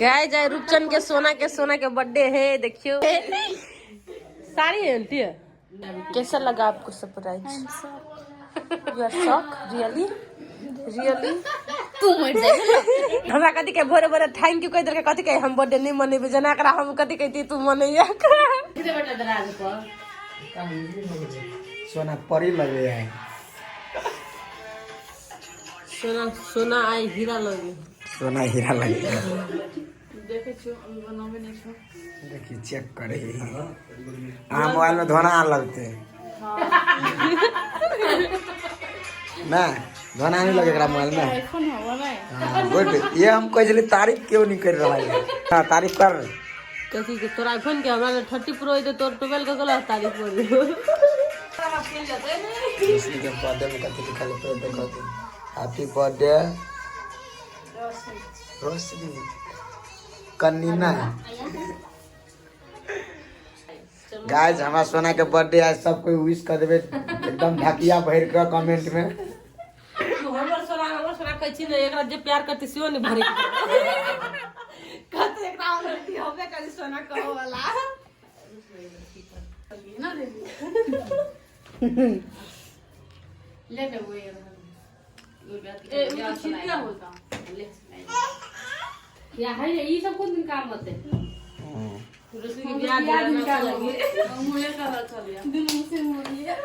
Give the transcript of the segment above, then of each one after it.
Guys आइ रूपचंद के सोना के birthday है। देखियो साड़ी है आंटी। कैसा लगा आपको surprise? You are shock? Really really? तू मर जाए। हमरा कथी के भोरे भोरे thank you कहि देलकै। कथी के हम बर्थडे नहीं मनेबै, जेना एकरा हम कथी कहती तू मनैया। सोना परी लगे है। सोना सोना आई हीरा लगे। सोना हीरा लगे है। देखे छियो, अभी बनाबे नहीं छो। देखिए, चेक करे। हाँ, मोबाइल में धोना आने लगते ना, धोना नहीं लगे एकरा मोबाइल में। आईफोन हवा नहीं। हाँ, गुड। ये हम कहै छली तारीफ क्यों नहीं कर रहा है। हाँ, तारीफ कर। कथी के तोरा आईफोन के? हमरा 30 प्रो है तोर 12 के गलत तारीफ कर। रोशनी के बर्थडे में कथी लिखल है देखो। हैप्पी बर्थडे रोशनी कन्नीना। गाइस, हमरा सोना के बर्थडे आज सब कोई विश कर देबे एकदम ढकिया भर के कमेंट में। हमर सोना कहै छी ने, एकरा जे प्यार करती सेहो नहीं भरे कहते। एकरा ऑलरेडी होबे करी सोना कहो वाला। ना दे ले ले वो ये ए उ तो छिलका होता ले। या है ई सब कोन दिन काम होते? रोशनी के बियाह दिन का लगे। मुझे कहा चलिया दुनू से मुड़िया।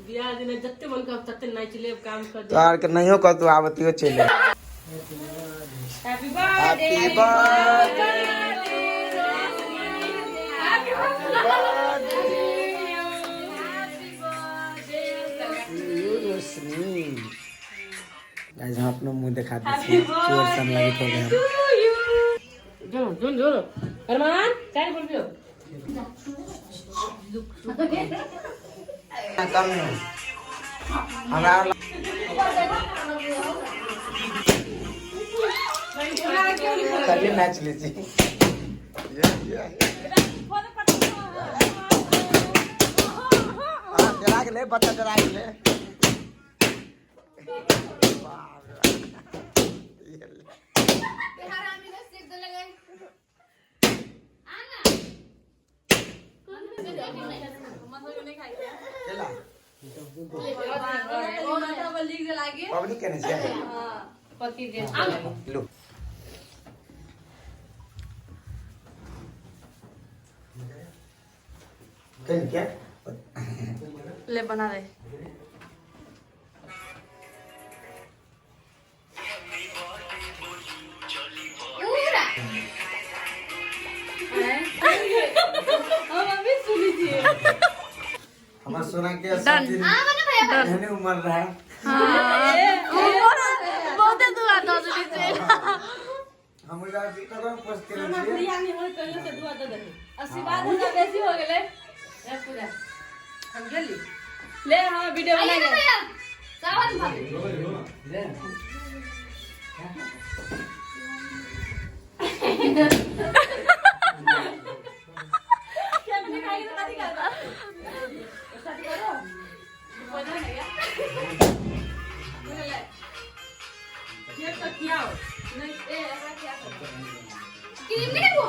बियाह दिन जत्ते मन कर तत्ते नाच ले, काम कर। तो आर के नहीं हो कह तू आवतियो चले। Happy birthday. Happy birthday. Roshni. Guys, हम अपना मुंह दिखा दीजिए, चोर सन लगे हो गए हम। जो जो जो अरमान चाय बोल पियो। कम नहीं हमरा। खाली नाच लीजिए। ये हाँ, डरा के ले बच्चा, डरा के ले। बाप रे। ये ले। केला पबनी केने छै। पति दे। लो। कहीं क्या? ले, बना दे। हम अभी सुनी थी। हमार सोना के सब दिन एहने उम्र रहा। बहुते दुआ दऽ देली छै। हम उधर कदम पोसते रहे छियै। बिरयानी होय कहियो से दुआ दे दही। आशीर्वाद हमरा बेसी हो गेलै। ए पूजा, हम गेली। ले, हाँ, वीडियो बना ले सावन भाभी। केक तो खियाओ। नहीं ए, एकरा क्या क्रीम नहीं वो।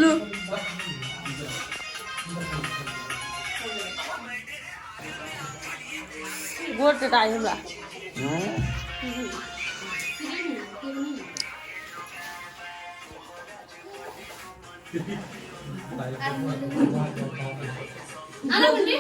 लू। गोड़ टटाइ हमरा। हम्म? आना मुन्नी।